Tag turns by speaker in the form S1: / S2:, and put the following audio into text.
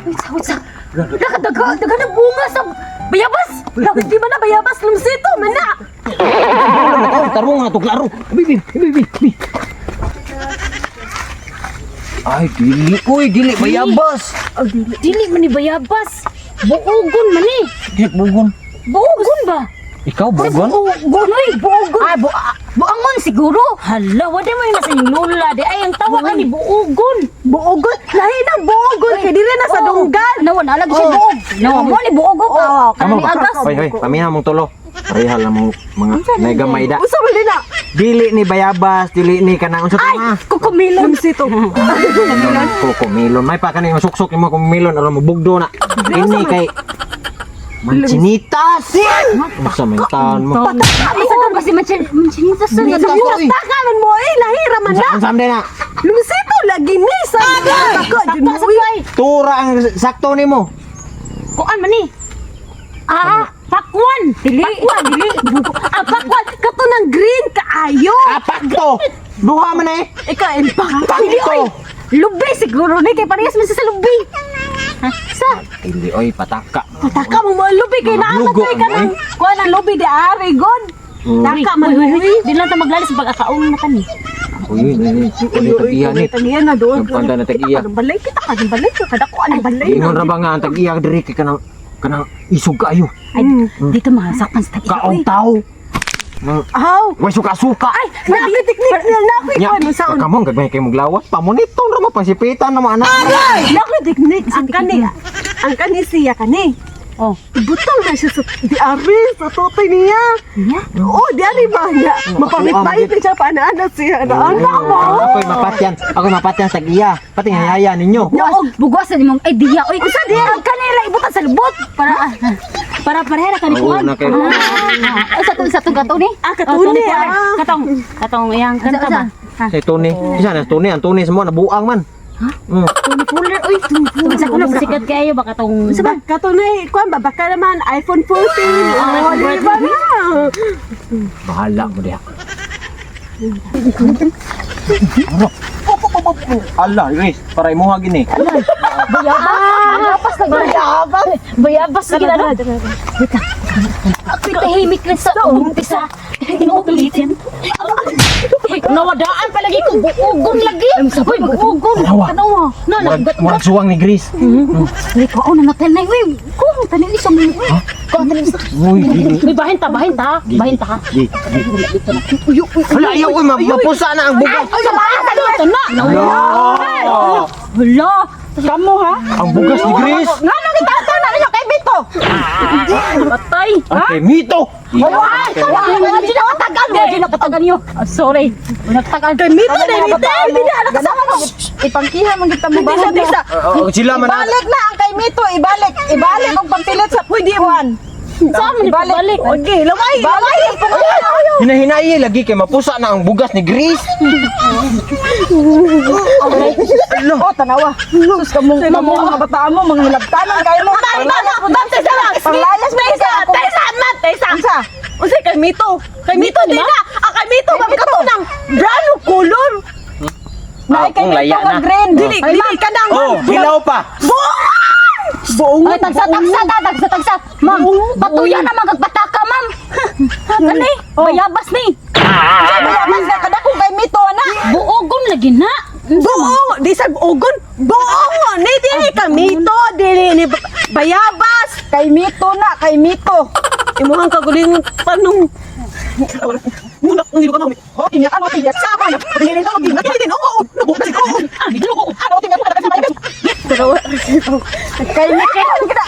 S1: Unsa, unsa? Nakadaga, daga na bunga sa bayabas. Bakit di ba na bayabas lumsito man na?
S2: Tarong nga to klaro. Bibi, bibi, bibi. Ay, dili uy, dili bayabas.
S1: Dili man ni bayabas. Buogon man ni.
S2: Dili bugon.
S1: Buogon ba?
S2: Ikaw bugon?
S1: Buogon oy, buogon. Ah, buangon siguro. Hala, wala mo yung nasa inyong lola di ay ang tawag ani buogon.
S3: Buogon, lahi na buogon kay diri na sa dunggan.
S1: Nawa na lagi siya buog. Nawa mo ni buog oh.
S3: Oo.
S1: Kanang ni agas.
S2: Hoy, hoy, paminaw mong tulo. Pareha lang mong mga nagamay da.
S3: Usa man din na.
S2: Dili ni bayabas, dili ni kanang unsa to
S1: Ay,
S2: ma.
S1: kukumilon.
S3: Lumsito.
S2: Kukumilon. May pa kanang suksok nimo kumilon aron mo bugdo na. Ini kay Manchinitas. Unsa man taon mo?
S1: Ay, sa kasi manchinitas sa
S2: Manchinitas, oy.
S3: Taka man mo eh, lahi ra man
S2: Unsa
S3: na.
S2: unsa man na?
S3: Lumsito lagi ni sa taka jud mo.
S1: Sakto sa
S3: uy.
S1: kay.
S2: Tura ang sakto nimo.
S1: Kuan man ni. Ah, pakwan. Dili. Pakwan, dili.
S3: Ah, pakwan kato ng green kaayo.
S2: Ah, pakto. Duha man eh.
S3: Ikaw empak.
S2: Pakto.
S1: Lubi siguro ni kay parehas man siya sa lubi. Ha? Sa
S2: Dili oy pataka.
S3: Taka mo mo lubi kay naa
S2: Lugo,
S3: kay kanang kuan ang lubi di ari god. Taka man
S1: Uy, uy,
S3: uy.
S1: uy. Di lang ta maglalis sa pag-akaon na kani.
S2: Uy, uy, uy. Uy, tag-iya ni.
S3: Tagiya na doon.
S2: Nagpanda na tag-iya.
S3: Kita ka ng balay, kita ka ng balay, kadako ang balay.
S2: Ingon ra ba nga ang tag-iya diri kay kanang kanang isog kaayo.
S1: Ay, dito masakpan sa tag-iya.
S2: Kaong tao. Nang
S3: Aw.
S2: way suka-suka.
S3: Ay, na teknik niya na ako
S2: Nya,
S3: kuan mo saon.
S2: kamong gagmay kay muglawas. Pamuniton ra mo pasipitan na mo anak.
S3: Na ako teknik ang kani. Ang kani siya kani.
S1: Oh.
S3: Ibutang na siya sa di ari sa totoy niya.
S1: Nya?
S3: Oh, di ari ba niya? Mapamit-pait na siya paana siya. Ana mo.
S2: Ako'y mapatyan. Ako'y mapatyan sa tag-iya. Pati hayaya ninyo.
S1: Buwas, buwas na nimong idea. Oy, usa di ang kanila ibutan sa lubot para para pareha ra kani
S2: Oo,
S1: kuan.
S2: na kayo.
S1: Ah, sa to kato ni.
S3: Ah, katuni,
S1: Oh,
S3: ah.
S1: Katong katong iyang kanta ba? Ha?
S2: Si Tony. Isa na si Tony. Ang Tony sa mo nabuang man. Ha?
S1: Tony Fuller, oy, Tony Fuller. Sa kuno sikat kayo ba katong
S3: Sa ba kato na kuan ba baka naman iPhone 14. Oh, di ba na?
S2: Bahala mo diha. Ala, Grace, para imuha gini.
S1: Bayabas, bayabas lagi. Bayabas. Bayabas lagi na. Wait lang. Ako'y tahimik na sa umpisa. Inuulitin. Uy, nawadaan pa lagi ko. Buogon lagi. Uy, buogon.
S2: Tanawa.
S1: Tanawa. Na,
S2: Murag,
S1: naggat.
S2: murag suwang ni Grace.
S1: Uy, kaon na natin na. Uy, kung tanin isang mo. Uy, kaon tanin isa.
S2: Uy, dili.
S1: Uy, bahin ta, bahin ta. Bahin ta.
S2: Di, di.
S1: Uy, uy, uy.
S2: Hala, ayaw, uy, mapusa na ang bugas.
S1: Ay, sa ito na.
S2: Hala!
S1: Hala.
S3: Kamo ha?
S2: Ang bugas ni Grace.
S3: Nga nang itato na ninyo kay Bito.
S1: Patay.
S2: Ang kay Mito.
S1: Ay, wala din nakatagan. Wala din nakatagan niyo. Ah, sorry. Wala nakatagan.
S3: Kay Mito na ni Tel, di na anak kasama mo.
S4: Ipangkiha man kita mo
S3: Tisa, tisa.
S2: Oo, sila man.
S4: Ibalik na ang kay Mito, ibalik. Ibalik og pampilit sa puwan.
S1: Saan man ibalik?
S3: Okay, lamay, lamay.
S2: Hinahinayi lagi kay mapusa na ang bugas ni Grace. Ala.
S4: Oh, tanawa. Sus kamong kamong mga bataan mo, mga hilabtanan kayo mo.
S3: Tama, tisa lang.
S4: Panglayas mo
S3: Tisa,
S4: isa.
S3: tisa, man, tisa.
S4: Unsa?
S3: Unsa kay Mito? Kay Mito di na. Ang kay Mito ba kato ng brown o color?
S4: Na kay
S2: Akong
S4: Mito
S2: laya
S4: nga
S2: na.
S4: green.
S3: Dili, dili ka nang
S2: Oh, hilaw pa.
S3: Buong.
S1: Ay, tagsa, tagsa, ta, tagsa, tagsa. Ma'am, patuya na magagbataka, ma'am. Kani, bayabas ni.
S4: Bayabas na kada kung kay Mito ana.
S1: Buogon lagi na.
S3: Buong, di sa buogon. Buong ni dili ka Mito, dili ni bayabas.
S4: Kay Mito na, kay Mito.
S3: Imuhang kaguling tanong. Muna kung hindi ka mami.
S4: Oh, tinya ano tinya sama. Dili na tinya tinya. Oh, Kay Mito. Kay Mito.